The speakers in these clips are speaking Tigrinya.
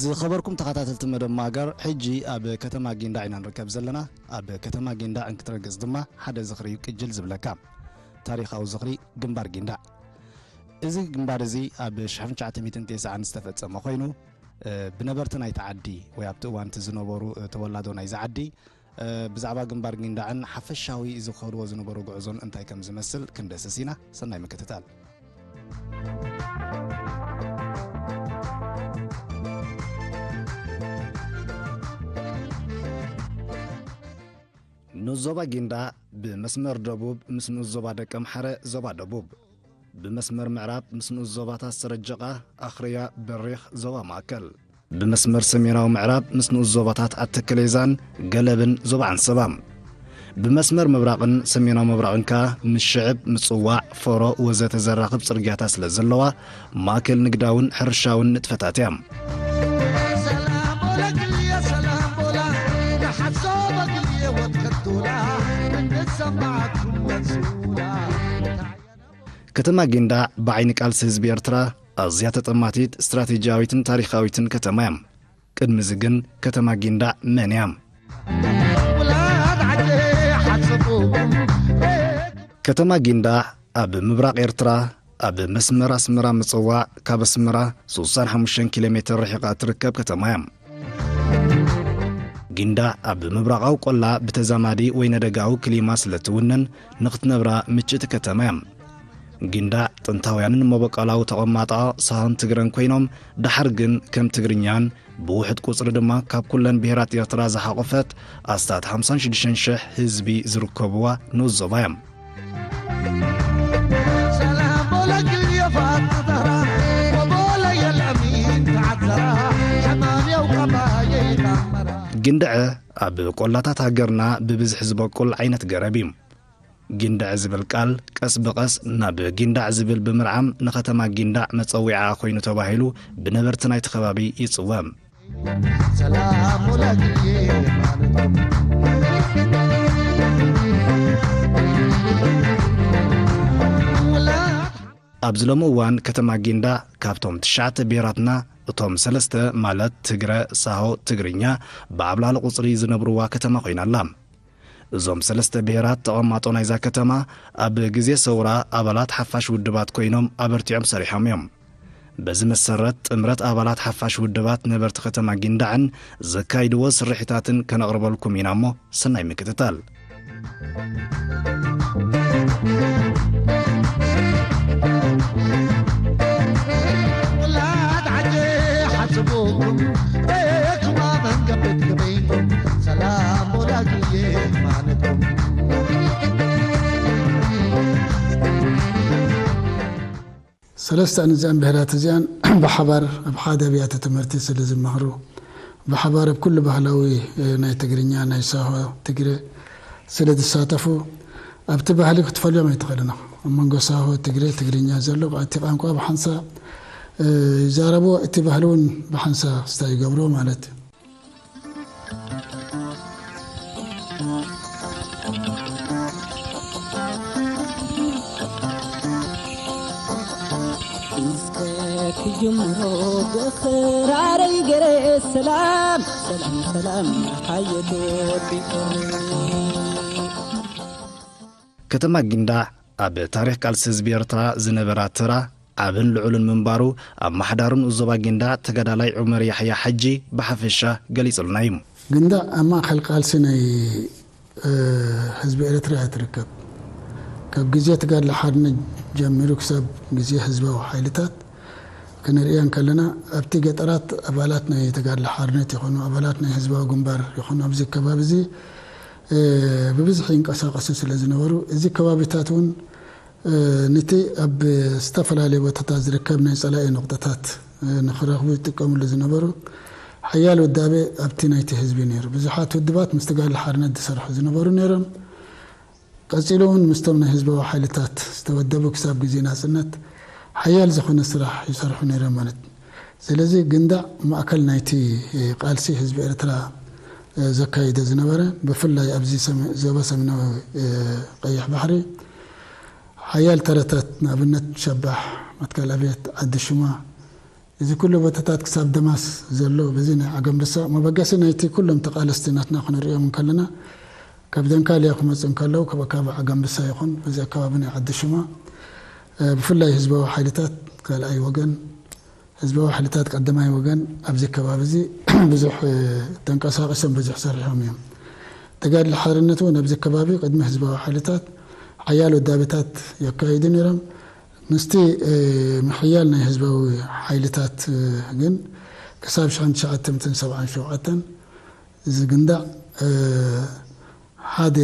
ዝኸበርኩም ተኸታተልቲ መደብ ማእገር፣ ሕጂ ኣብ ከተማ ጊንዳዕ ኢና ንርከብ ዘለና። ኣብ ከተማ ጊንዳዕ እንክትረግጽ ድማ ሓደ ዝኽሪ እዩ ቅጅል ዝብለካ። ታሪኻዊ ዝኽሪ ግንባር ጊንዳዕ። እዚ ግንባር እዚ ኣብ ሺሕ ትሽዓተ ሚእትን ተስዓን ዝተፈጸመ ኮይኑ፣ እ፣ ብነበርቲ ናይቲ ዓዲ ወይ ኣብቲ እዋን እቲ ዝነበሩ፣ እ፣ ተወላዶ ናይዚ ዓዲ፣ እ፣ ብዛዕባ ግንባር ጊንዳዕን ሓፈሻዊ ዝኸድዎ ዝነበሩ ጉዕዞን እንታይ ከም ዝመስል ክንደስስ ኢና። ሰናይ ምክትታል። ንኡስ ዞባ ጊንዳዕ ብመስመር ደቡብ ምስ ንኡስ ዞባ ደቀምሓረ ዞባ ደቡብ፣ ብመስመር ምዕራብ ምስ ንኡስ ዞባታት ሰረጀቓ፣ ኣኽርያ፣ በሪኽ ዞባ ማእከል፣ ብመስመር ሰሜናዊ ምዕራብ ምስ ንኡስ ዞባታት ኣተከሌዛን ገለብን ዞባ ዓንሰባ፣ ብመስመር ምብራቕን ሰሜናዊ ምብራቕን ከኣ ምስ ሽዕብ፣ ምጽዋዕ፣ ፈሮ ወዘተ ዘራኽብ ጽርግያታት ስለ ዘለዋ፣ ማእከል ንግዳውን ሕርሻውን ንጥፈታት እያ። ሰላም ቦላ ግልየ፣ ሰላም ቦላ፣ ንሓሶ በግልየ ወትከቱላ፣ እንሰማዕኩም መንሱላ። ከተማ ጊንዳዕ ብዓይኒ ቃልሲ ህዝቢ ኤርትራ ኣዝያ ተጠማቲት፣ ስትራቴጂያዊትን ታሪኻዊትን ከተማ እያ። ቅድሚ እዚ ግን ከተማ ጊንዳዕ መን እያ? ውላድ ዓዲ ሓሰብኩም። ከተማ ጊንዳዕ ኣብ ምብራቕ ኤርትራ፣ ኣብ መስመር ኣስመራ ምጽዋዕ፣ ካብ ኣስመራ ስሳን ሓሙሽተን ኪሎ ሜትር ርሒቓ እትርከብ ከተማ እያ። ጊንዳዕ ኣብ ምብራቓዊ ቆላ ብተዛማዲ ወይነ ደጋዊ ክሊማ ስለ ትውንን፣ ንኽትነብራ ምችእቲ ከተማ እያ። ጊንዳዕ ጥንታውያንን መበቆላዊ ተቐማጦኣ ሳሆን ትግረን ኮይኖም፣ ደሓር ግን ከም ትግርኛን ብውሑድ ቁጽሪ ድማ ካብ ኩለን ብሄራት ኤርትራ ዝሓቖፈት ኣስታት ሓምሳን ሽዱሽተን ሽሕ ህዝቢ ዝርከብዋ ንኡስ ዞባ እያ። ሰላም ቦለግል የፋት ዛራ፣ ወቦለ የልዕሚን ተዓዘራ፣ ሕማም የውቀባ የይታመራ። ግንድዐ ኣብ ቆላታት ሃገርና ብብዝሒ ዝበቁል ዓይነት ገረብ እዩ። ጊንዳዕ ዝብል ቃል ቀስ ብቐስ ናብ ጊንዳዕ ዝብል ብምርዓም ንከተማ ጊንዳዕ መጸዊዓ ኮይኑ ተባሂሉ ብነበርቲ ናይቲ ከባቢ ይጽወ። ሰላም ወላግዬ ማለትኩም። ውላድ ኣብዚ ሎሚ እዋን ከተማ ጊንዳዕ ካብቶም ትሽዓተ ብሄራትና እቶም ሰለስተ ማለት ትግረ፣ ሳሆ፣ ትግርኛ ብዓብላሊ ቁጽሪ ዝነብርዋ ከተማ ኮይና ኣላ። እዞም ሰለስተ ብሄራት ተቐማጦ ናይዛ ከተማ ኣብ ግዜ ሰውራ ኣባላት ሓፋሽ ውድባት ኮይኖም ኣበርቲዖም ሰሪሖም እዮም። በዚ መሰረት ጥምረት ኣባላት ሓፋሽ ውድባት ነበርቲ ከተማ ጊንዳዕን ዘካይድዎ ስርሒታትን ከነቕርበልኩም ኢና እሞ ሰናይ ምክትታል። ውላድ ዓዲ ሓስቡኩም፣ ርኤኩም ኣመን ከቢድ ከመይኩም፣ ሰላም ወላግዬ ማለትኩም። ሰለስተን እዚኣን ብሄራት እዚኣን ብሓባር ኣብ ሓደ ኣብያተ ትምህርቲ ስለ ዝመሃሩ፣ ብሓባር ኣብ ኩሉ ባህላዊ፣ እ፣ ናይ ትግርኛ፣ ናይ ሳሆ፣ ትግረ ስለ ዝሳተፉ፣ ኣብቲ ባህሊ ክትፈልዮም ኣይትኽእልን ኢኻ። ኣብ መንጎ ሳሆ፣ ትግረ፣ ትግርኛ ዘሎ እቲ ቋንቋ ብሓንሳ፣ እ፣ ይዛረብዎ፣ እቲ ባህሊ እውን ብሓንሳ ስታይ ይገብርዎ ማለት እዩ። እስከ ትጅምሮ ብኽራረይ ገረ ሰላም፣ ሰላም፣ ሰላም፣ ሓየት ወዲ። ከተማ ጊንዳዕ ኣብ ታሪኽ ቃልሲ ህዝቢ ኤርትራ ዝነበራ ተራ ዓብን ልዑልን ምንባሩ ኣመሓዳሪ ንኡስ ዞባ ጊንዳዕ ተጋዳላይ ዑመር ያሕያ ሓጂ ብሓፈሻ ገሊጹልና እዩ። ጊንዳዕ ኣብ ማእከል ቃልሲ ናይ፣ እ፣ ህዝቢ ኤርትራ እያ ትርከብ። ካብ ግዜ ተጋድሎ ሓርነት ጀሚሩ ክሳብ ግዜ ህዝባዊ ሓይልታት ክንሪኦ እንከለና፣ ኣብቲ ገጠራት ኣባላት ናይ ተጋድሎ ሓርነት ይኹኑ፣ ኣባላት ናይ ህዝባዊ ግንባር ይኹኑ፣ ኣብዚ ከባቢ እዚ፣ እ፣ ብብዝሒ ይንቀሳቐሱ ስለ ዝነበሩ፣ እዚ ከባቢታት እውን፣ እ፣ ነቲ ኣብ ዝተፈላለዩ ቦታታት ዝርከብ ናይ ጸላኢ ነቑጣታት፣ እ፣ ንኽረኽቡ ይጥቀምሉ ዝነበሩ ሓያል ውዳቤ ኣብቲ ናይቲ ህዝቢ ነይሩ። ብዙሓት ውድባት ምስ ተጋድሎ ሓርነት ዝሰርሑ ዝነበሩ ነይሮም። ቀጺሉ እውን ምስቶም ናይ ህዝባዊ ሓይልታት ዝተወደቡ ክሳብ ግዜ ናጽነት ሓያል ዝኾነ ስራሕ ይሰርሑ ነይሮም ማለት እዩ። ስለዚ ጊንዳዕ ማእከል ናይቲ ቃልሲ ህዝቢ ኤርትራ ዘካይዶ ዝነበረ፣ ብፍላይ ኣብዚ ሰሜ-፣ ዞባ ሰሜናዊ ቀይሕ ባሕሪ ሓያል ተረታት፣ ንኣብነት ሸባሕ፣ መትከል ኣብየት፣ ዓዲ ሽማ፣ እዚ ኩሉ ቦታታት ክሳብ ደማስ ዘሎ፣ በዚ ናይ ዓገምብሳ መበገሲ ናይቲ ኩሎም ተቓለስቲ ናትና ክንርእዮም እንከለና፣ ካብ ደንካልያ ክመጹ እንከለዉ፣ ካብ ኣከባቢ ዓገምብሳ ይኹን በዚ ኣከባቢ ናይ ዓዲ ሽማ፣ እ፣ ብፍላይ ህዝባዊ ሓይልታት ካልኣይ ወገን፣ ህዝባዊ ሓይልታት ቀዳማይ ወገን ኣብዚ ከባቢ እዚ ብዙሕ፣ እ፣ ተንቀሳቒሶም ብዙሕ ሰሪሖም እዮም። ተጋድሎ ሓርነት እውን ኣብዚ ከባቢ ቅድሚ ህዝባዊ ሓይልታት ሓያሎ ውዳበታት የካይዱ ነይሮም። ምስቲ፣ እ፣ ምሕያል ናይ ህዝባዊ ሓይልታት፣ እ፣ ግን ክሳብ ሽሕን ትሽዓተ ሚእትን ሰብዓን ሸውዓተን ዝግንዳዕ፣ እ፣ ሓደ፣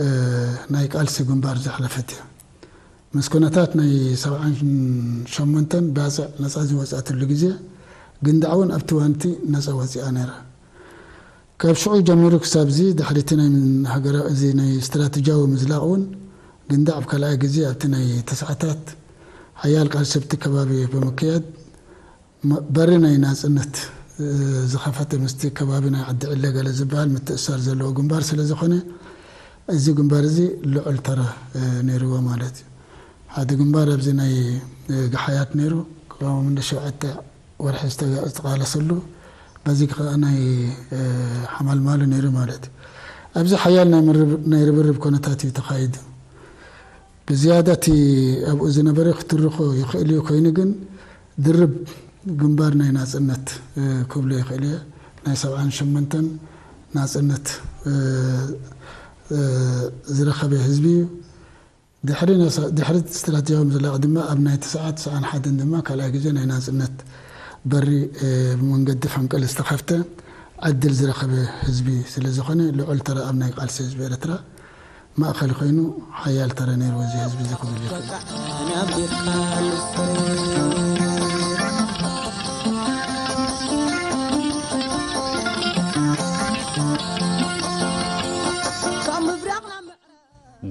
እ፣ ናይ ቃልሲ ግንባር ዘሕለፈት እያ። ምስ ኩነታት ናይ ሰብዓን ሸሞንተን ባጽዕ ነጻ ዝወጻእትሉ ግዜ ግንዳዕ እውን ኣብቲ እዋንቲ ነጻ ወጺኣ ነይራ። ካብ ሽዑ ጀሚሩ ክሳብ እዚ ድሕሪ እቲ ናይ ሃገራ-፣ እዚ ናይ ስትራተጂያዊ ምዝላቕ እውን ግንዳዕ ኣብ ካልኣይ ግዜ ኣብቲ ናይ ተስዓታት ሓያል ቃልሲ ኣብቲ ከባቢ ብምክያድ መ-፣ በሪ ናይ ናጽነት፣ እ፣ ዝኸፈተ ምስቲ ከባቢ ናይ ዓዲ ዕለ ገለ ዝበሃል ምትእስሳር ዘለዎ ግንባር ስለ ዝኾነ፣ እዚ ግንባር እዚ ልዑል ተራ፣ እ፣ ነይርዎ ማለት እዩ። ሓደ ግንባር ኣብዚ ናይ፣ እ፣ ገሓያት ነይሩ፣ ካብ ሸውዓተ ወርሒ ዝተጋ-፣ ዝተቓለሰሉ፣ በዚ ከኣ ናይ፣ እ፣ ሓማልማሉ ነይሩ ማለት እዩ። ኣብዚ ሓያል ናይ ምርብ-፣ ናይ ርብርብ ኮነታት እዩ ተኻይዱ። ብዝያዳ እቲ ኣብኡ ዝነበረ ክትርኾ ይኽእል እዩ፣ ኮይኑ ግን ድርብ ግንባር ናይ ናጽነት፣ እ፣ ክብሎ ይኽእል እየ። ናይ ሰብዓን ሸሞንተን ናጽነት፣ እ፣ እ፣ ዝረኸበ ህዝቢ እዩ። ድሕሪ ነሳ-፣ ድሕሪ ስትራቴጂያዊ ምዝላቕ ድማ ኣብ ናይ ተስዓን፣ ተስዓን ሓደን ድማ ካልኣይ ግዜ ናይ ናጽነት በሪ፣ እ፣ ብመንገዲ ፈንቅል ዝተኸፍተ ዕድል ዝረኸበ ህዝቢ ስለ ዝኾነ፣ ልዑል ተራ ኣብ ናይ ቃልሲ ህዝቢ ኤርትራ ማእከል ኮይኑ ሓያል ተራ ነይርዎ እዚ ህዝቢ እዚ ክብል ይኽእል።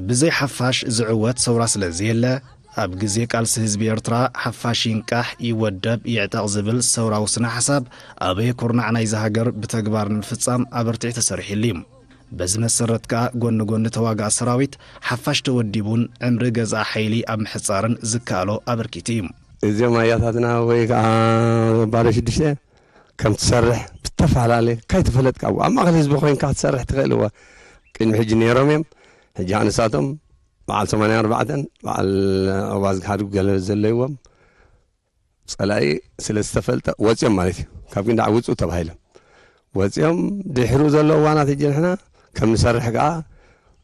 ብዘይ ሓፋሽ ዝዕወት ሰውራ ስለ ዘየለ፣ ኣብ ግዜ ቃልሲ ህዝቢ ኤርትራ፣ ሓፋሽ ይንቃሕ፣ ይወደብ፣ ይዕጠቕ ዝብል ሰውራዊ ስነ ሓሳብ ኣበየ ኩርናዕ ናይዛ ሃገር ብተግባር ንምፍጻም ኣበርቲዑ ተሰሪሑሉ እዩ። በዚ መሰረት ከኣ፣ ጎኒ ጎኒ ተዋጋኢ ሰራዊት፣ ሓፋሽ ተወዲቡን ዕምሪ ገዛኢ ሓይሊ ኣብ ምሕጻርን ዝከኣሎ ኣበርኪቱ እዩ። እዚኦም ኣያታትና ወይ ከኣ ባዶ ሽዱሽተ ከም ትሰርሕ ብተፈላለየ ካይተፈለጥካ ኣብ ማእከል ህዝቢ ኮይንካ ክትሰርሕ ትኽእል እዋ። ቅድሚ ሕጂ ነይሮም እዮም። ሕጂ ንሳቶም በዓል ሰማንያ ኣርባዕተን በዓል ኣዋዝ ገሓድጉ ገለ ዘለዎም ጸላኢ ስለ ዝተፈልጠ ወጺኦም ማለት እዩ። ካብ ግንዳዕ ውጹ ተባሂሎም ወጺኦም። ድሕሩ ዘሎ እዋናት ሕጂ ንሕና ከም ንሰርሕ ከኣ፣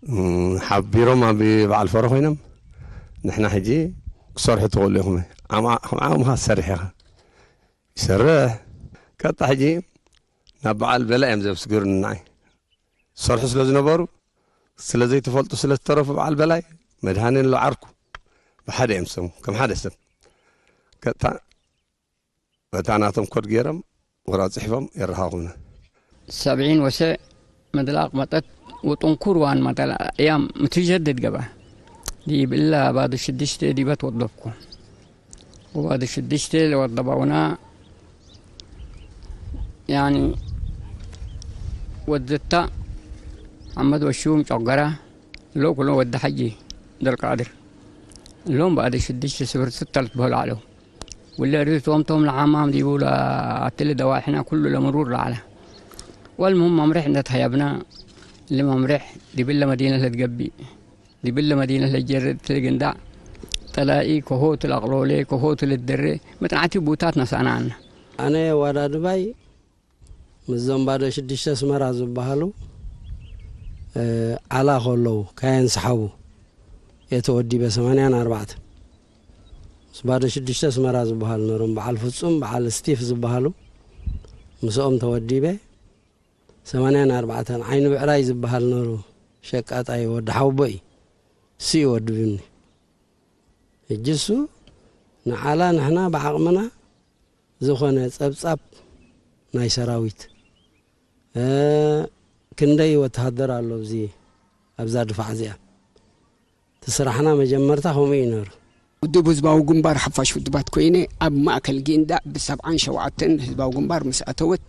እም፣ ሓቢሮም ኣብ በዓል ፈሮ ኮይኖም ንሕና ሕጂ ክሰርሑ ትኽእሉ ኢኹም። ዓምዓ-፣ ከም ዓቕምኻ ትሰርሕ ኢኻ። ይሰርሕ። ቀጣ ሕጂ ናብ በዓል በላይ እዮም ዘብስግሩኒ ንዓይ። ዝሰርሑ ስለ ዝነበሩ፣ ስለ ዘይተፈልጡ ስለ ዝተረፉ በዓል በላይ፣ መድሃኔ ኣሎ ዓርኩ፣ ብሓደ እዮም ዝሰሙ፣ ከም ሓደ ሰብ። ቀጥታ በታ ናቶም ኮድ ገይሮም፣ ወረቐት ጽሒፎም የረኻኽቡና። سبعين وسع مدلاق مطت وطنكور وان مطلع أيام متجدد قبا دي بالله بعد شدشت دي بتوظفكو وبعد شدشت لوظفونا يعني وزتا محمد وشوم شقرة لو كلهم ود حجي عبد القادر لهم بعد شدشت سفر ستة بهول علو ولا ريتهم توم لحمام دي ولا عتل دواحنا كله لمرور لعله والمهم ممرح نتحيبنا لممرح دي بالله مدينة لتقبي دي بالله مدينة لجرد تلقندع تلاقي كهوت الأقلولي كهوت للدري متنعتي بوتات نسانا عنا أنا ولا دبي ምስዞም ባዶ ሽዱሽተ ኣስመራ ዝበሃሉ ዓላ ከለዉ ካየን ሰሓቡ እየ ተወዲበ ሰማንያን ኣርባዕተን ምስ ባዶ ሽዱሽተ ኣስመራ ዝበሃሉ ነሮም በዓል ፍጹም በዓል ስቲፍ ዝበሃሉ ምስኦም ተወዲበ ሰማንያን ኣርባዕተን ዓይኒ ብዕራይ ዝበሃል ነሩ ሸቃጣይ ወዲ ሓውቦ እዩ እሱ እዩ ወድብኒ ሕጂ እሱ ንዓላ ንሕና ብዓቕምና ዝኾነ ጸብጻብ ናይ ሰራዊት ክንደይ ወተሃደር ኣሎ ኣብዚ ኣብዛ ድፋዕ እዚኣ እቲ ስራሕና መጀመርታ ከምኡ እዩ ነሩ። ውድብ ህዝባዊ ግንባር ሓፋሽ ውድባት ኮይነ ኣብ ማእከል ጊንዳዕ ብሰብዓን ሸውዓተን ህዝባዊ ግንባር ምስ ኣተወት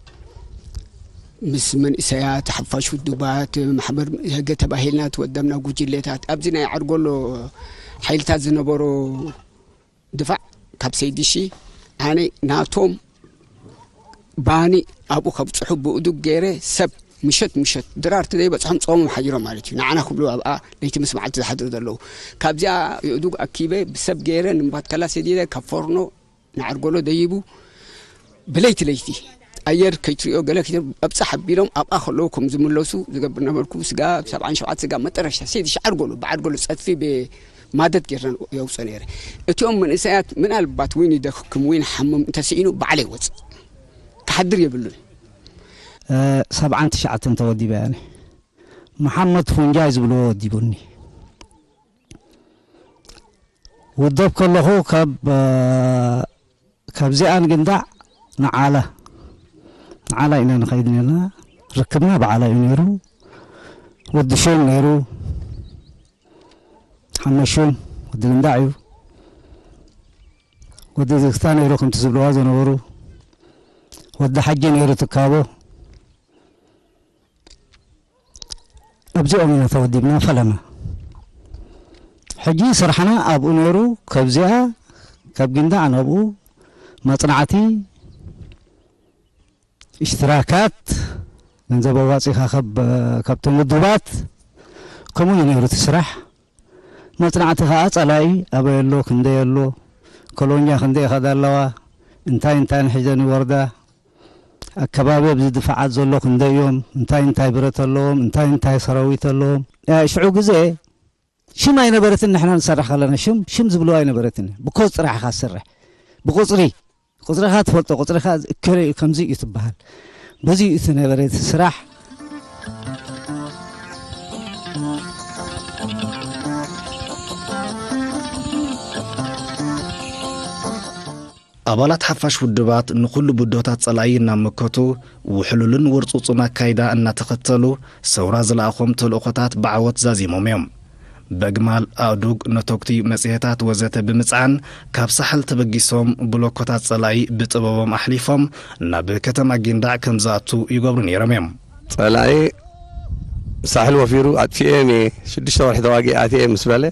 ምስ መንእሰያት ሓፋሽ ውድባት ማሕበር ህገ ተባሂልና ተወደብና ጉጅሌታት ኣብዚ ናይ ዓርጎሎ ሓይልታት ዝነበሮ ድፋዕ ካብ ሰይድሺ ኣነ ናቶም ባኒ ኣብኡ ከብፅሑ ብእዱግ ገይረ ሰብ ምሸት ምሸት ድራርቲ ዘይበፅሖም ፆሞም ሓዲሮም ማለት እዩ። ንዓና ክብሉ ኣብኣ ለይቲ ምስ መዓልቲ ዝሓድሩ ዘለዉ። ካብዚኣ የእዱግ ኣኪበ ብሰብ ገይረ ንምባትከላ ሰዲደ ካብ ፎርኖ ንዓርጎሎ ደይቡ ብለይቲ ለይቲ ኣየር ከይትሪኦ ገለ ከይትሪኦ ኣብፃሕ ኣቢሎም ኣብኣ ከለዉ ከም ዝምለሱ ዝገብር ነበርኩ። ስጋ ሰብዓን ሸውዓተ ስጋ መጠረሽታ ሴት ይሽዓርጎሉ ብዓርጎሉ ፀድፊ ብማደት ጌርና የውፅኦ ነይረ። እቲኦም መንእሰያት ምናልባት ወይን ይደክም ወይን ሓምም እንተስኢኑ ባዕለ ይወፅእ ክሓድር የብሉን። ሰብዓን ትሽዓተን ተወዲበ ያኒ መሓመድ ፉንጃይ ዝብልዎ ወዲቡኒ። ውደብ ከለኹ ካብ ካብዚኣ ንግንዳዕ ንዓላ ንዓላ ኢና ንኸይድ ነርና። ርክብና ብዓላ እዩ ነይሩ። ወዲ ሹም ነይሩ። ሓመሹም ወዲ ግንዳዕ እዩ። ወዲ ዝግታ ነይሩ ከምቲ ዝብልዋ ዝነበሩ። ወዲ ሓጂ ነይሩ ትካቦ። ኣብዚኦም ኢና ተወዲብና ፈለማ። ሕጂ ስራሕና ኣብኡ ነይሩ። ካብዚኣ ካብ ግንዳዕ ናብኡ መፅናዕቲ እሽትራካት ገንዘብ ኣዋፂኻ ካብ ካብቶም ውድባት ከምኡ እዩ ነይሩ እቲ ስራሕ። መፅናዕቲ ከዓ ፀላኢ ኣበይ ኣሎ ክንደይ ኣሎ ኮሎኛ ክንደይ ይኸዳ ኣለዋ እንታይ እንታይ ንሒዘን ይወርዳ ኣከባቢ ኣብዚ ድፋዓት ዘሎ ክንደይ እዮም እንታይ እንታይ ብረት ኣለዎም እንታይ እንታይ ሰራዊት ኣለዎም ሽዑ ግዜ ሽም ኣይነበረትን ንሕና ንሰርሕ ከለና ሽም ሽም ዝብልዋ ኣይነበረትን ብኮዝ ጥራሕ ኢኻ ትሰርሕ ብቁፅሪ ቁፅርኻ ትፈልጦ ቁፅርኻ እከለ እዩ ከምዚ እዩ ትበሃል በዚ እዩ እቲ ነበረ እቲ ስራሕ ኣባላት ሓፋሽ ውድባት ንኹሉ ብድሆታት ጸላኢ እናመከቱ ውሕሉልን ወርጹጹን ኣካይዳ እናተኸተሉ ሰውራ ዝለኣኾም ተልእኾታት ብዓወት ዛዚሞም እዮም። በግማል፣ ኣእዱግ፣ ነቶግቲ፣ መጽሔታት ወዘተ ብምጽዓን ካብ ሳሕል ተበጊሶም ብሎኮታት ጸላኢ ብጥበቦም ኣሕሊፎም ናብ ከተማ ጊንዳዕ ከም ዝኣቱ ይገብሩ ነይሮም እዮም። ጸላኢ ሳሕል ወፊሩ ኣጥፊኤም እየ ሽዱሽተ ወርሒ ተዋጊ ኣትየ ምስ በለ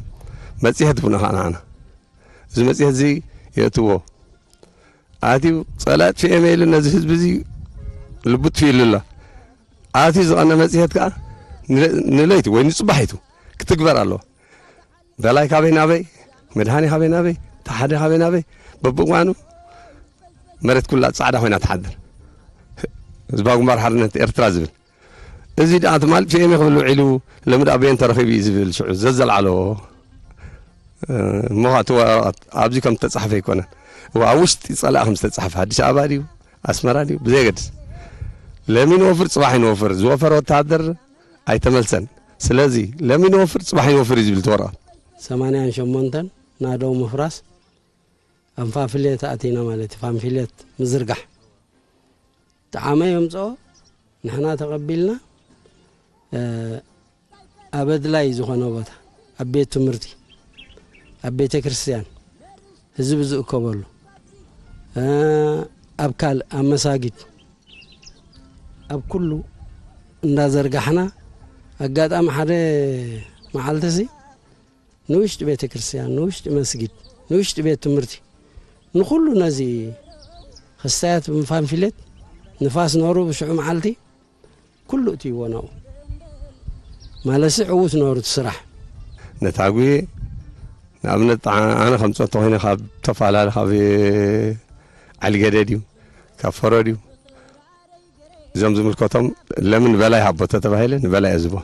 መጽሔት ቡና ኸዓ ንዓና እዚ መጽሔት እዚ የእትዎ ኣትዩ ጸላኢ ኣጥፊኤም እየ ኢሉ ነዚ ህዝቢ እዚ ልቡ ትፍኢሉ ኣሎ ኣትዩ ዝቐነ መጽሔት ከኣ ንለይቲ ወይ ንጽባሒቱ ክትግበር ኣለዎ በላይ ካበይ ናበይ መድሃኒ ካበይ ናበይ ተሓደ ካበይ ናበይ በብእዋኑ መሬት ኩላ ጻዕዳ ኮይና ትሓድር ህዝባዊ ግንባር ሓርነት ኤርትራ ዝብል እዚ ደኣ ትማል ፒኤምኤ ክብል ውዒሉ ሎሚ ደኣ በየን ተረኺቡ እዩ ዝብል ሽዑ ዘዘልዓሎ እሞ እቲ ወረቐት ኣብዚ ከም ዝተጻሕፈ ኣይኮነን እዋ ኣብ ውሽጢ ጸላእ ከም ዝተጻሕፈ ኣዲስ ኣበባ ድዩ ኣስመራ ድዩ ብዘየገድስ ለሚ ንወፍር ጽባሕ ይንወፍር ዝወፈረ ወተሃደር ኣይተመልሰን ስለዚ ለሚ ንወፍር ጽባሕ ይንወፍር እዩ ዝብል እቲ ወረቐት ሰማንያን ሸሞንተን ናደው ምፍራስ ኣብ ፋንፍሌት ኣቲና ማለት እዩ። ፋንፍሌት ምዝርጋሕ። ጠዓመ የምፅኦ ንሕና ተቐቢልና ኣብ ኣድላይ ዝኾነ ቦታ ኣብ ቤት ትምህርቲ ኣብ ቤተ ክርስቲያን ህዝቢ ዝእከበሉ ኣብ ካልእ ኣብ መሳጊድ ኣብ ኩሉ እንዳዘርጋሕና ኣጋጣሚ ሓደ መዓልቲ እዚ ንውሽጢ ቤተ ክርስቲያን፣ ንውሽጢ መስጊድ፣ ንውሽጢ ቤት ትምህርቲ፣ ንኹሉ ነዚ ክስታያት ብምፋንፊሌት ንፋስ ነሩ ብሽዑ መዓልቲ ኩሉ እትይዎ ናብኡ ማለሲ ዕዉት ነሩ እቲ ስራሕ። ነታጒ ንኣብነት ኣነ ከምፅኦ እንተኮይነ ካብ ተፈላለ ካብ ዓሊገደ ድዩ ካብ ፈሮ ድዩ እዞም ዝምልከቶም ለምን በላይ ሃቦ ተተባሂለ ንበላይ እዝቦ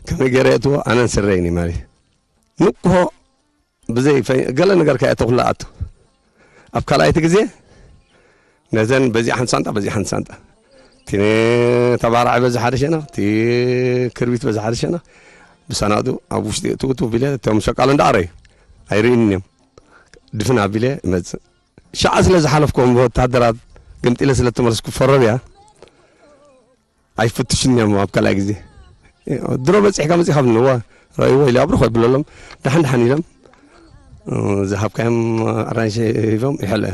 ከመይ ገይረ የእትዎ ኣነን ስረይን እዩ ማለት ንግሆ ብዘይ ገለ ነገር ከየእተኩላ ኣቱ ኣብ ካልኣይቲ ግዜ ነዘን በዚኣ ሓንቲ ሳንጣ በዚኣ ሓንቲ ሳንጣ እቲ ተባራዒ በዚ ሓደ ሸነኽ እቲ ክርቢት በዚ ሓደ ሸነኽ ብሰናጡ ኣብ ውሽጢ እትውትው ቢለ እቶም ሸቃሎ እንዳኣረዩ ኣይርእዩን እዮም ድፍን ኣቢለ እመፅእ ሸዓ ስለ ዝሓለፍኩም ብወታደራት ገምጢለ ስለ ተመለስኩ ፈረብያ ኣይፍትሽን እዮም ኣብ ካልኣይ ግዜ ድሮ በፂሕካ መፂእካ ብንዋ ረእይዎ ኢለ ኣብርኾ ይብለሎም ደሓን ደሓን ኢሎም ዝሃብካዮም ኣራንሽ ሂቦም ይሐለ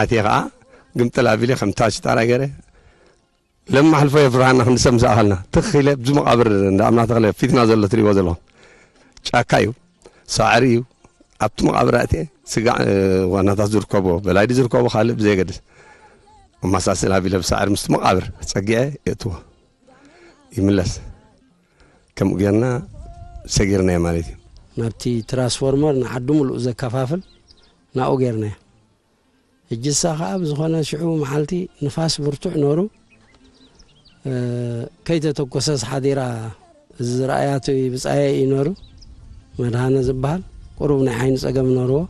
ኣትየ ከዓ ግምጥል ኣቢለ ከም ታች ጣራ ገይረ ለማሕልፎ የፍርሃና ክንዲ ሰብ ምስ ኣኸልና ትኽ ኢለ ብዚ መቃብር እንዳ ኣምና ተኽለ ፊትና ዘሎ ትሪእዎ ዘለኹም ጫካ እዩ ሳዕሪ እዩ። ኣብቲ መቓብር ኣእትየ ስጋዕ ዋናታት ዝርከቦ በላይዲ ዝርከቦ ካልእ ብዘየገድስ ኣመሳስል ኣቢለ ብሳዕሪ ምስቲ መቓብር ጸጊዐ የእትዎ። ይምለስ። ከምኡ ጌርና ሰጊርናዮ ማለት እዩ። ናብቲ ትራንስፎርመር ንዓዲ ሙሉእ ዘከፋፍል ናብኡ ጌርናዮ። ሕጂ እሳ ኸዓ ብዝኾነ ሽዑ መዓልቲ ንፋስ ብርቱዕ ነሩ። ከይተተኮሰስ ሓዲራ። እዚ ዝረኣያቶ ብጻየ እዩ ነሩ። መድሃነ ዝበሃል ቁሩብ ናይ ዓይኒ ጸገም ነርዎ።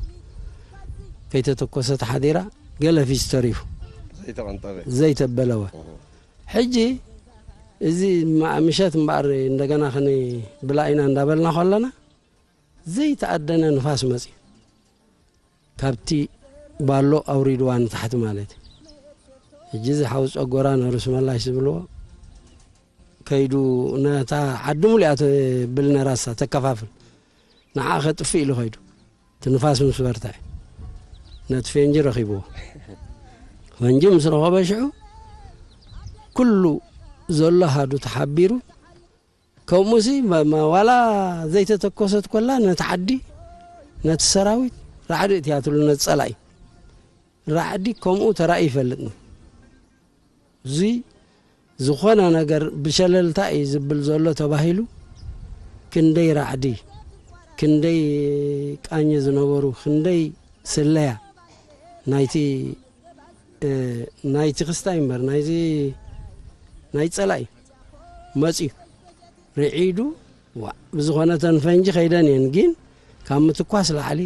ከይተተኮሰት ሓዲራ ገለ ፊስ ተሪፉ ዘይተበለወ። ሕጂ እዚ ምሸት እምበኣር እንደገና ክንብላ ኢና እንዳበልና ከለና ዘይተኣደነ ንፋስ መጺኡ ካብቲ ባሎ ኣውሪድዋ ንታሕቲ ማለት እዩ። ሕጂ እዚ ሓው ጸጎራ ነርሱ መላሽ ዝብልዎ ከይዱ ነታ ዓዲ ሙሉእ እያ ተብል ነራሳ ተከፋፍል ንዓ ከጥፍእ ኢሉ ከይዱ እቲ ንፋስ ምስ በርትዐ ነቲ ፈንጂ ረኺብዎ። ፈንጂ ምስ ረኸበ ሽዑ ኩሉ ዘሎ ሃዱ ተሓቢሩ ከምኡሲ ዋላ ዘይተተኮሰት ኮላ ነቲ ዓዲ ነቲ ሰራዊት ራዕዲ እትያትሉ ነቲ ጸላኢ ራዕዲ ከምኡ ተራእዩ ይፈልጥኒ። እዚ ዝኾነ ነገር ብሸለልታ እዩ ዝብል ዘሎ ተባሂሉ ክንደይ ራዕዲ ክንደይ ቃኘ ዝነበሩ ክንደይ ስለያ ናይቲ ናይቲ ክስታይ እምበር ናይዚ ናይ ጸላኢ መጽዩ ርዒዱ ዋ ብዝኾነ ተን ፈንጂ ከይደን እየን ግን ካብ ምትኳስ ላዕሊ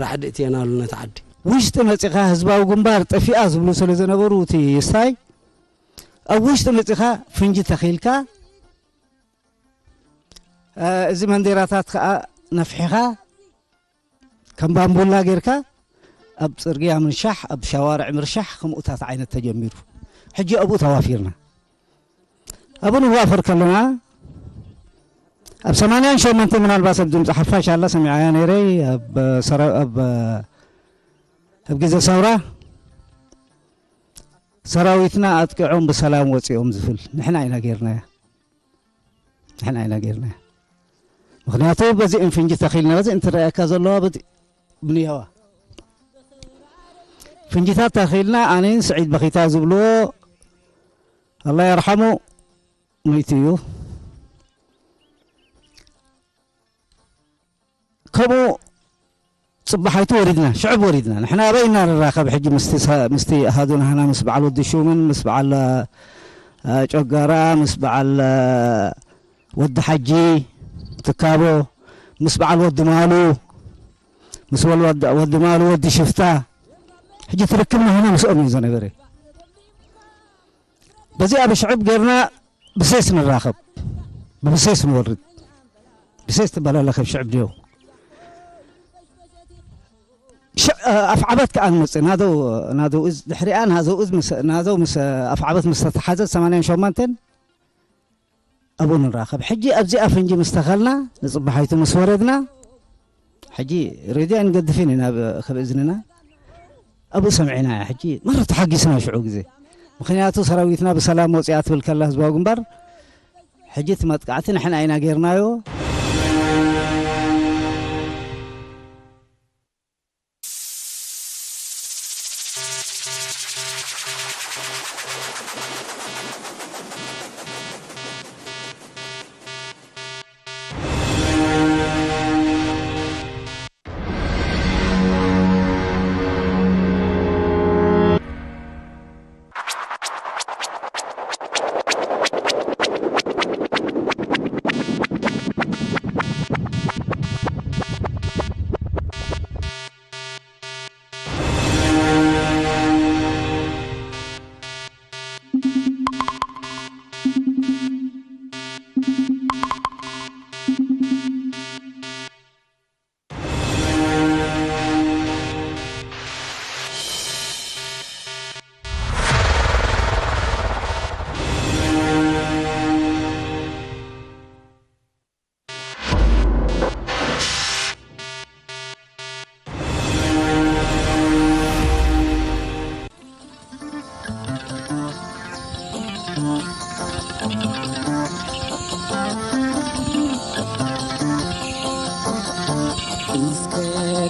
ራዕዲ እትየናሉ ነቲ ዓዲ። ውሽጢ መጺኻ ህዝባዊ ግንባር ጠፊኣ ዝብሉ ስለ ዝነበሩ እቲ ስታይ ኣብ ውሽጢ መጺኻ ፍንጂ ተኺልካ እዚ መንዴራታት ከዓ ነፍሒኻ ከም ባምቡላ ጌርካ ኣብ ጽርግያ ምንሻሕ ኣብ ሻዋርዕ ምርሻሕ ከምኡታት ዓይነት ተጀሚሩ። ሕጂ ኣብኡ ተዋፊርና ኣብኡ ንዋፈር ከለና ኣብ ሰማንያን ሸሞንተ ምናልባት ኣብ ድምፂ ሓፋሽ ኣላ ሰሚዓያ ነይረ ኣብ ግዜ ሰውራ ሰራዊትና ኣጥቂዖም ብሰላም ወፂኦም ዝብል ንሕና ኢና ጌርናያ። ንሕና ኢና ጌርና። ምኽንያቱ በዚ እንፍንጂ ተኺልና በዚ እንትረኣየካ ዘለዋ በዚ ብንያዋ ፍንጂታት ተኺልና ኣነን ስዒድ በኺታ ዝብልዎ ኣላ የርሓሙ መይቱ እዩ። ከምኡ ጽባሓይቱ ወሪድና ሽዕብ ወሪድና ንሕና ኣበይ ኢና ንራኸብ ሕጂ ምስቲ ኣሃዱ ናህና ምስ በዓል ወዲ ሹምን ምስ በዓል ጨጋራ ምስ በዓል ወዲ ሓጂ ትካቦ ምስ በዓል ወዲ ማሉ ምስ ወዲ ማሉ ወዲ ሽፍታ ሕጂ ትርክብ ናህና ምስኦም እዩ ዘነበረ በዚኣ ብሽዕብ ጌርና ብሴስ ንራኸብ ብብሴስ ንወርድ ብሴስ ትበላለ ከብ ሽዕብ ድዮ ኣፍዓበት ከዓ ንመፅእ ናደው ናደው እዝ ድሕሪኣ ናደው እዝ ናደው ምስ ኣፍዓበት ምስ ተተሓዘት ሰማንያን ሸማንተን ኣብኡ ንራኸብ ሕጂ ኣብዚኣ ፍንጂ ምስ ተኸልና ንፅባሓይቱ ምስ ወረድና ሕጂ ሬድዮ ኣይንገድፍን ኢና ከብ እዝንና ኣብኡ ሰሚዕና ሕጂ መረ ተሓጊስና ሽዑ ግዜ ምክንያቱ ሰራዊትና ብሰላም ወፅኣ ትብል ከላ ህዝባዊ ግንባር ሕጂ እቲ መጥቃዕቲ ንሕና ኢና ጌርናዮ።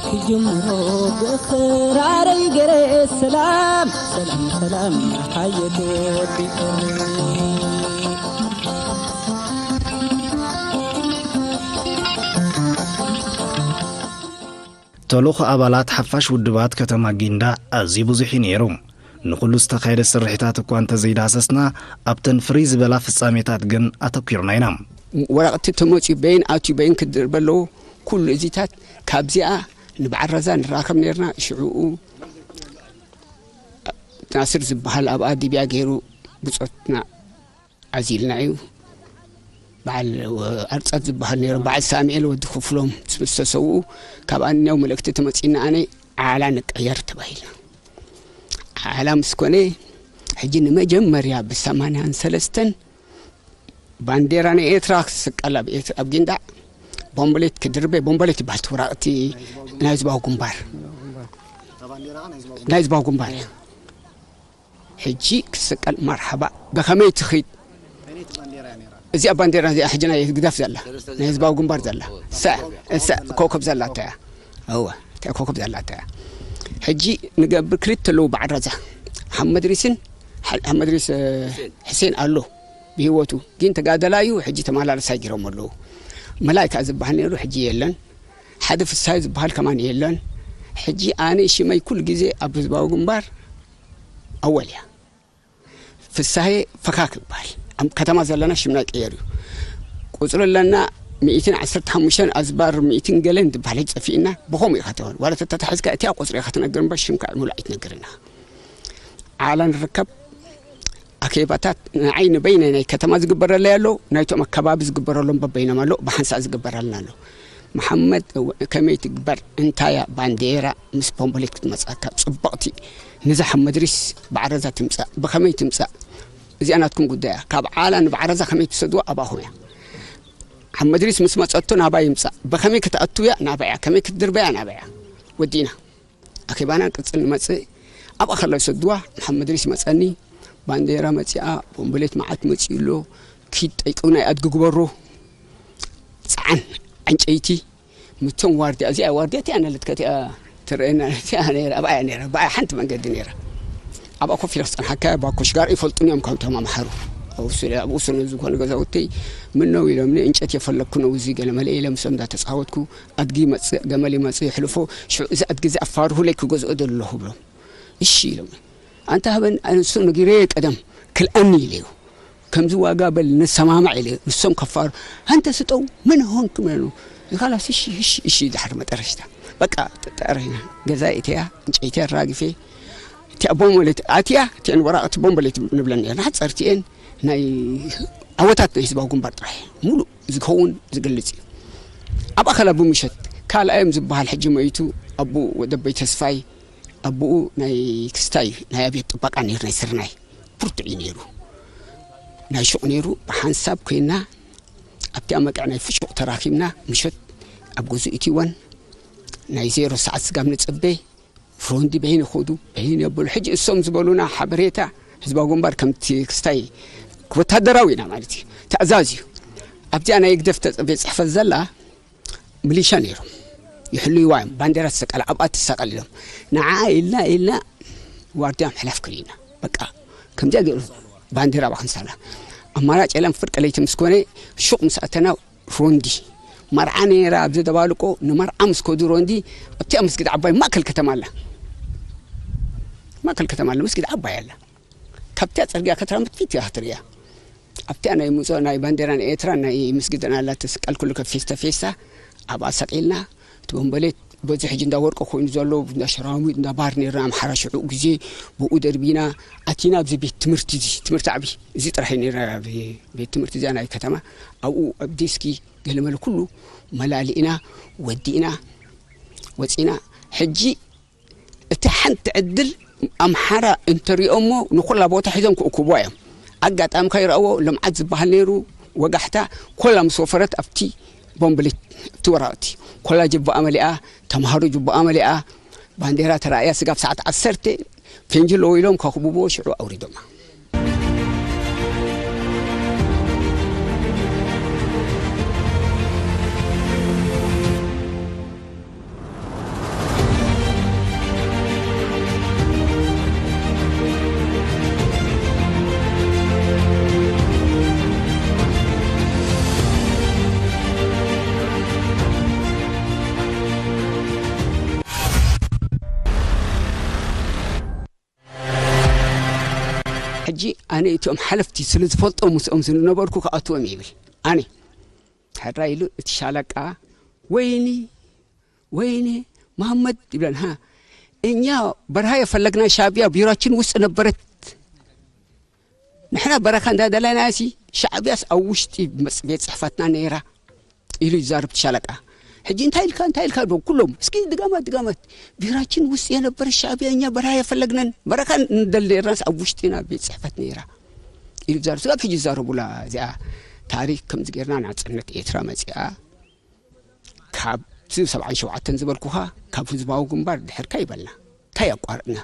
ክጅምሮ ብኽራረይ ገረ ሰላም፣ ሰላም፣ ሰላም፣ ሓየት ወዲ ኤሪ። ተልእኾ ኣባላት ሓፋሽ ውድባት ከተማ ጊንዳዕ ኣዝዩ ብዙሕ እዩ ነይሩ። ንኹሉ ዝተኻየደ ስርሒታት እኳ እንተዘይዳሰስና፣ ኣብተን ፍርይ ዝበላ ፍጻሜታት ግን ኣተኲርና ኢና። ወረቕቲ ተመፅዩ በይን ኣትዩ በይን ክድርበ ኣለዎ። ኩሉ እዚታት ካብዚኣ ንበዓል ረዛ ንራኸብ ነርና። ሽዕኡ ናስር ዝበሃል ኣብኣ ዲብያ ገይሩ ብጾትና ዓዚልና እዩ። በዓል ኣርጻት ዝበሃል ነይሩ፣ በዓል ሳሙኤል ወዲ ክፍሎም ምስ ተሰውኡ፣ ካብ ኣንያው መልእክቲ ተመጺና ኣነ ዓላ ንቀየር ተባሂልና። ዓላ ምስ ኮነ፣ ሕጂ ንመጀመርያ ብሰማንያን ሰለስተን ባንዴራ ናይ ኤርትራ ክስቀል ኣብ ኤርትራ፣ ኣብ ጊንዳዕ ቦምቦሌት ክድርበ፣ ቦምቦሌት ይበሃል እቲ ወራቕቲ ናይ ህዝባዊ ግንባር፣ ናይ ህዝባዊ ግንባር። ሕጂ ክስቀል መርሓባ፣ ብኸመይ ትኺድ? እዚኣ ባንዴራ እዚኣ ሕጂ ናይ ህግደፍ ዘላ፣ ናይ ህዝባዊ ግንባር ዘላ፣ እሳ፣ እሳ ኮከብ ዘላታ እያ። እወ፣ እታ ኮከብ ዘላታ እያ። ሕጂ ንገብር ክልተ ኣለዉ በዓል ረዛ፣ ሓመድ ሪስን፣ ሓ-፣ ሓመድ ሪስ፣ እ፣ ሕሴን ኣሎ ብህይወቱ፣ ግን ተጋደላይ እዩ። ሕጂ ተመላለሳይ ገይሮም ኣለዉ። መላይካ ዝበሃል ነይሩ፣ ሕጂ የለን። ሓደ ፍሳይ ዝበሃል ከማን የለን። ሕጂ ኣነ ሽመይ ኩሉ ግዜ ኣብ ህዝባዊ ግንባር ኣወል እያ። ፍሳሄ ፈካክ ይበሃል። ኣብ ከተማ ዘለና ሽምና ይቀየር እዩ። ቁጽሪ ኣለና ሚእትን ዓሰርተ ሓሙሽተን ኣዝባር ሚእትን ገለን ዝበሃል ሕጂ ጠፊእና። ብኸምኡ ኢኻ ትበሃል። ዋላ ተተታሒዝካ እቲኣ ቁጽሪ ኢኻ ትነግር እምበር ሽምካ ሙሉእ ኣይትነግርና። ዓላ ንርከብ ኣኼባታት ንዓይ ንበይነይ ናይ ከተማ ዝግበረለይ ኣሎ፣ ናይቶም ኣከባቢ ዝግበረሎም በበይኖም ኣሎ፣ ብሓንሳእ ዝግበረልና ኣሎ። መሓመድ ከመይ ትግበር እንታያ ባንዴራ ምስ ቦምቦሌት ክትመጻካ ጽብቕቲ ንዛ ሓመድሪስ ባዕረዛ ትምጻእ ብኸመይ ትምጻእ እዚኣ ናትኩም ጉዳያ ካብ ዓላ ንባዕረዛ ከመይ ትሰድዋ ኣባኹም እያ ሓመድሪስ ምስ መጸቶ ናባይ ይምጻእ ብኸመይ ክትኣትውያ ናባያ ከመይ ክትድርበያ ናባያ ወዲና ኣኼባና ቅጽል ንመጽእ ኣብኣ ከላ ይሰድዋ ንሓመድሪስ ይመጸኒ ባንዴራ መጺኣ ቦምቦሌት መዓት መጺኡ ኣሎ ኪድ ጠይቅው ናይ ኣድጊ ግበሮ ጸዓን ዕንጨይቲ ምቶም ዋርድያ እዚኣ ዋርድያ እቲኣ ነለት ከቲኣ ትረአና እቲኣ ነራ ኣብኣ ነራ ብኣ ሓንቲ መንገዲ ነራ ኣብኣ ኮፍ ኢለ ክፀንሓካ ባኮሽ ጋር ይፈልጡን እዮም ካብቶም ኣምሓሩ ኣብኡ ስለ ዝኾነ ገዛውተይ ምነው ኢሎምኒ እንጨት የፈለግኩ ነው እዚ ገለ መለ ኢለ ምስኦም እንዳተፃወትኩ ኣድጊ ይመፅእ ገመል ይመፅእ ይሕልፎ ሽዑ እዚ ኣድጊ እዚ ኣፋርሁለይ ክገዝኦ ደለኹ ብሎም እሺ ኢሎም ኣንታ ሃበን ኣንሱ ነጊረየ ቀደም ክልኣኒ ኢለዩ ከምዚ ዋጋ በል ንሰማማዕ ኢለ ንሶም ከፋሩ ኣንተ ስጠው ምን ሆንክ ምኑ ኻላስ እሺ እሺ እሺ ድሓር መጠረሽታ በቃ ጠጠረና ገዛ እተያ እንጨይቲ ኣራግፌ እቲኣ ቦምቦሌት ኣትያ እቲአን ወራቕቲ ቦምቦሌት ንብለን ነርና ሓፀርቲኤን ናይ ዓወታት ናይ ህዝባዊ ግንባር ጥራሕ ሙሉእ ዝኸውን ዝገልፅ እዩ ኣብ ኣኸላ ብምሸት ካልኣዮም ዝበሃል ሕጂ መይቱ ኣቦኡ ወደበይ ተስፋይ ኣቦኡ ናይ ክስታይ ናይ ኣብዮት ጥበቃ ነይሩ ናይ ስርናይ ብርቱዕ እዩ ነይሩ ናይ ሹቕ ነይሩ ብሓንሳብ ኮይና ኣብቲኣ መቅዕ ናይ ፍሹቕ ተራኺብና ምሸት ኣብ ገዝኡ እቲወን ናይ ዜሮ ሰዓት ስጋብ ንጽበ ፍሮንዲ በይን ይኸዱ በይን የበሉ ሕጂ እሶም ዝበሉና ሓበሬታ ህዝባዊ ግንባር ከምቲ ክስታይ ወታደራዊ ኢና ማለት እዩ ተእዛዝ እዩ ኣብዚኣ ናይ ግደፍ ቤት ፅሕፈት ዘላ ሚሊሻ ነይሮም ይሕልይዋ እዮም ባንዴራ ትሰቀል ኣብኣ ትሰቀል ኢሎም ንዓ ኢልና ኢልና ዋርድያ ምሕላፍ ክልኢና በቃ ከምዚኣ ገይሩ ባንዴራ ኣብኣ ክንሳላ ኣማራጭ የለን ፍርቂ ለይቲ ምስ ኮነ ሹቕ ምስ ኣተና ሮንዲ መርዓ ነይራ ኣብዚ ደባልቆ ንመርዓ ምስ ከዱ ሮንዲ ኣብቲኣ መስጊድ ዓባይ ማእከል ከተማ ኣላ ማእከል ከተማ ኣላ መስጊድ ዓባይ ኣላ ካብቲኣ ፅርግያ ከተራምድ ፊት እያ ክትርእያ ኣብቲኣ ናይ ሙፀ ናይ ባንዴራ ናይ ኤርትራ ናይ ምስግድና ኣላ ትስቀል ኩሉ ከብ ፌስታ ፌስታ ኣብኣ ሰቂልና እቲ ቦምበሌት በዚ ሕጂ እንዳ ወርቂ ኮይኑ ዘሎ እንዳ ሸራሚት እንዳ ባር ነርና ኣምሓራ ሽዑ ግዜ ብኡ ደርቢና ኣቲና ኣብዚ ቤት ትምህርቲ እዚ ትምህርቲ ዓቢ እዚ ጥራሕ ነርና ቤት ትምህርቲ እዚኣ ናይ ከተማ ኣብኡ ኣብ ዴስኪ ገለመለ ኩሉ መላሊእና ወዲእና ወፂና ሕጂ እቲ ሓንቲ ዕድል ኣምሓራ እንተሪኦሞ ንኩላ ቦታ ሒዞም ክእክብዋ እዮም ኣጋጣሚ ከይረእዎ ልምዓት ዝበሃል ነይሩ ወጋሕታ ኮላ ምስ ወፈረት ኣብቲ ቦምብሊት ኣብቲ ወራቕቲ ኮላ ጅባኣ መሊኣ ተምሃሮ ጅባኣ መሊኣ ባንዴራ ተራእያ ስጋብ ሰዓት ዓሰርተ ፌንጂ ኣለዎ ኢሎም ከኽብብዎ ሽዑ ኣውሪዶማ ሕጂ ኣነ እቲኦም ሓለፍቲ ስለ ዝፈልጦም ምስኦም ዝነበርኩ ክኣትዎም ይብል። ኣነ ሕራይ ኢሉ እቲ ሻለቃ፣ ወይኒ ወይኔ መሐመድ ይብለን። ሃ፣ እኛ በረሃ የፈለግና፣ ሻዕቢያ ቢሮችን ውስጥ ነበረት። ንሕና በረኻ እንዳደላይና ሲ ሻዕቢያስ ኣብ ውሽጢ መጽ-፣ ቤት ጽሕፈትና ነይራ ኢሉ ይዛረብ እቲ ሻለቃ። ሕጂ እንታይ ኢልካ፣ እንታይ ኢልካ ዶ ኩሎም እስኪ ድጋማት፣ ድጋማት። ቢራችን ውስጥ የነበረ ሻዕቢያ፣ እኛ በረሃ የፈለግነን፣ በረኻ እንደል ነይርናስ ኣብ ውሽጢና ቤት ጽሕፈት ነይራ ኢሉ ይዛረብ። ስጋብ ሕጂ ይዛረቡላ እዚኣ ታሪክ ከምዚ ጌርና ናጽነት ኤርትራ መጺኣ። ካብዚ ሰብዓን ሸውዓተን ዝበልኩኻ ካብ ህዝባዊ ግንባር ድሕርካ ይበልና እንታይ ኣቋርጥና።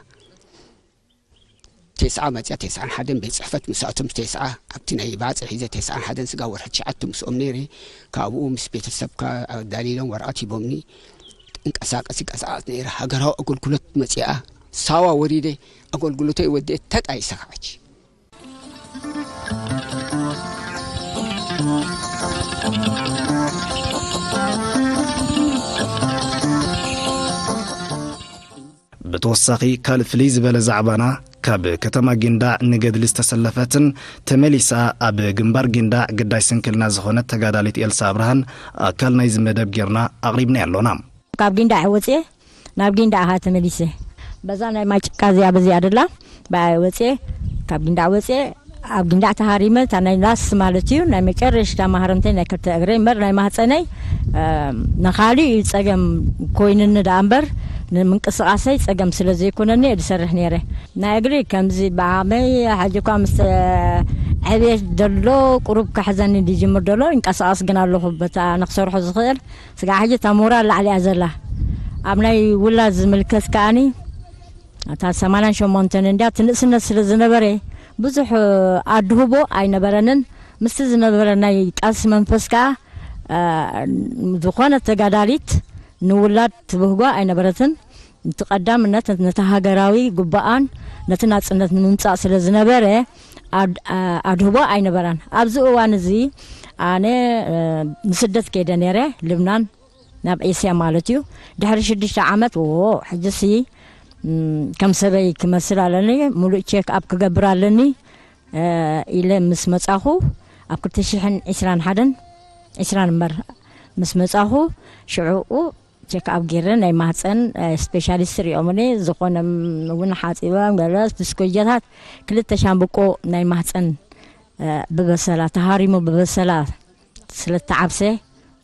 ቴስዓ መፅያ ቴስዓን ሓደን ቤት ፅሕፈት ምስኣቶም ቴስዓ ኣብቲ ናይ ባፅዕ ሒዘ ቴስዓን ሓደን ስጋ ወርሒ ትሽዓተ ምስኦም ነይረ። ካብኡ ምስ ቤተሰብካ ኣዳሊሎም ወረቐት ሂቦምኒ እንቀሳቀስ ይንቀሳቀስ ነይረ። ሃገራዊ ኣገልግሎት መፅኣ ሳዋ ወሪደ ኣገልግሎተይ ወዲኤ ተጣይሰ ከዓች ብተወሳኺ ካልእ ፍልይ ዝበለ ዛዕባና ካብ ከተማ ጊንዳዕ ንገድሊ ዝተሰለፈትን ተመሊሳ ኣብ ግንባር ጊንዳዕ ግዳይ ስንክልና ዝኾነት ተጋዳሊት ኤልሳ ኣብርሃን ኣካል ናይዚ መደብ ጌርና ኣቕሪብናያ ኣሎና። ካብ ጊንዳዕ ወፅየ ናብ ጊንዳዕ እኻ ተመሊሰ። በዛ ናይ ማይ ጭቃ እዚኣ በዚኣ ደላ ብኣይ ወፅየ ካብ ጊንዳዕ ወፅየ ኣብ ጊንዳዕ ተሃሪመ እታ ናይ ላስ ማለት እዩ ናይ መጨረሽታ ማህረምተይ ናይ ክልተ እግረይ እምበር ናይ ማህፀነይ ነኻሊእ እዩ ፀገም ኮይንኒ ደኣ እምበር ንምንቅስቃሰይ ፀገም ስለ ዘይኮነኒ እየ ዝሰርሕ ነይረ። ናይ እግሪ ከምዚ ብዓመይ ሕጂ እኳ ምስ ዕብየት ደሎ ቁሩብ ክሕዘኒ ዝጅምር ደሎ ይንቀሳቀስ ግን ኣለኹ በታ ንክሰርሖ ዝኽእል ስጋዕ ሕጂ እታ ሞራል ላዕሊ እያ ዘላ። ኣብ ናይ ውላድ ዝምልከት ከኣኒ እታ ሰማንያን ሸሞንተን እንድያ እቲ ንእስነት ስለ ዝነበረ ብዙሕ ኣድህቦ ኣይነበረንን። ምስቲ ዝነበረ ናይ ቃልሲ መንፈስ ከኣ ዝኾነት ተጋዳሊት ንውላድ ትብህጓ ኣይነበረትን። እቲ ቀዳምነት ነቲ ሃገራዊ ጉባኣን ነቲ ናጽነት ንምምጻእ ስለ ዝነበረ ኣድህቦ ኣይነበራን። ኣብዚ እዋን እዚ ኣነ ንስደት ከይደ ነይረ ልብናን ናብ ኤስያ ማለት እዩ። ድሕሪ ሽዱሽተ ዓመት ዎ ሕጅሲ ከም ሰበይ ክመስል ኣለኒ፣ ሙሉእ ቼክ ኣፕ ክገብር ኣለኒ ኢለ ምስ መጻኹ ኣብ ክልተ ሽሕን ዕስራን ሓደን ዕስራን እምበር ምስ መጻኹ ሽዑኡ ቼክ ኣፕ ገይረ ናይ ማህፀን ስፔሻሊስት ሪኦምኒ ዝኾነ እውን ሓፂቦም ገለ ዲስኮጀታት ክልተ ሻምብቆ ናይ ማህፀን ብበሰላ ተሃሪሙ ብበሰላ ስለተዓብሰ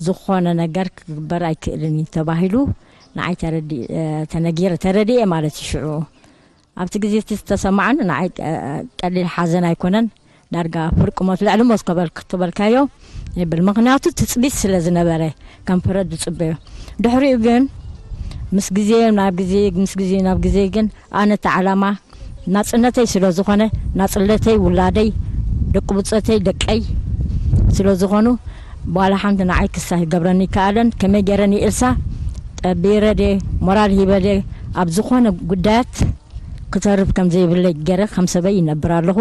ዝኾነ ነገር ክግበር ኣይክእልን እዩ ተባሂሉ ንዓይ ተረዲእ ተነጊረ ተረዲኤ ማለት እዩ ሽዑ ኣብቲ ግዜ እቲ ዝተሰማዓኒ ንዓይ ቀሊል ሓዘን ኣይኮነን ዳርጋ ፍርቂ ሞት ልዕሊ ሞት ከበልክ ትበልካዮ ይብል ምክንያቱ ትፅቢት ስለ ዝነበረ ከም ፍረድ ዝፅበዮ ድሕሪኡ ግን ምስ ግዜ ናብ ግዜ ምስ ግዜ ናብ ግዜ ግን ኣነ እቲ ዓላማ ናፅነተይ ስለ ዝኾነ ናፅነተይ ውላደይ ደቂ ብፆተይ ደቀይ ስለ ዝኾኑ ዋላ ሓንቲ ንዓይ ክሳ ይገብረኒ ይከኣለን ከመይ ገይረ ንኤልሳ ጠቢረ ድየ ሞራል ሂበ ድየ ኣብ ዝኾነ ጉዳያት ክተርፍ ከም ዘይብለይ ገይረ ከም ሰበይ ይነብር ኣለኹ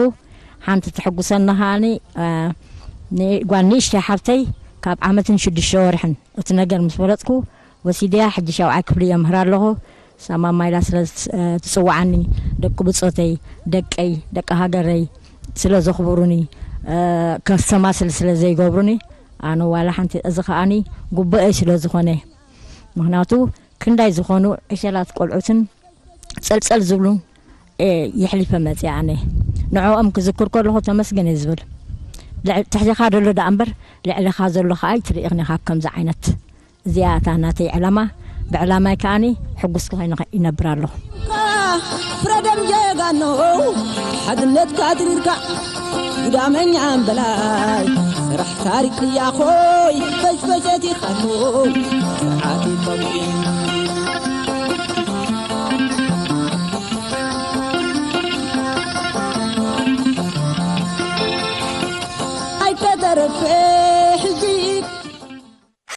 ሓንቲ ተሐጉሰኒ ከዓኒ ጓል ንእሽተይ ሓብተይ ካብ ዓመትን ሽዱሽተ ወርሕን እቲ ነገር ምስ ፈለጥኩ ወሲደያ ሕጂ ሻውዓይ ክፍሊ የምህር ኣለኹ ሳማ ማይላ ስለ ትፅዋዓኒ ደቂ ብፆተይ ደቀይ ደቂ ሃገረይ ስለ ዘኽብሩኒ ከስተማስል ስለ ዘይገብሩኒ ኣነ ዋላ ሓንቲ እዚ ከዓኒ ጉቡአይ ስለ ዝኾነ ምክንያቱ ክንዳይ ዝኾኑ ዕሸላት ቆልዑትን ፀልፀል ዝብሉ የሕሊፈ መፅየ ኣነ ንዕኦም ክዝክር ከለኹ ተመስገን እየ ዝብል ትሕቴኻ ዘሎ ደኣ እምበር ልዕሌኻ ዘሎ ከዓ ኣይትርኢ ኢኻ ካብ ከምዚ ዓይነት እዚኣ እታ ናተይ ዕላማ ብዕላማይ ከዓኒ ሕጉስ ክኾይነ ይነብር ኣለኹ ፍረደም ጀጋኖ ሓድነትካ ትሪርካ ጉዳመኛ እምበላይ ስራሕ ታሪክ እያ ኾይ ፈሽፈሸት ኢኻቶ ስርዓት ይጠምቂ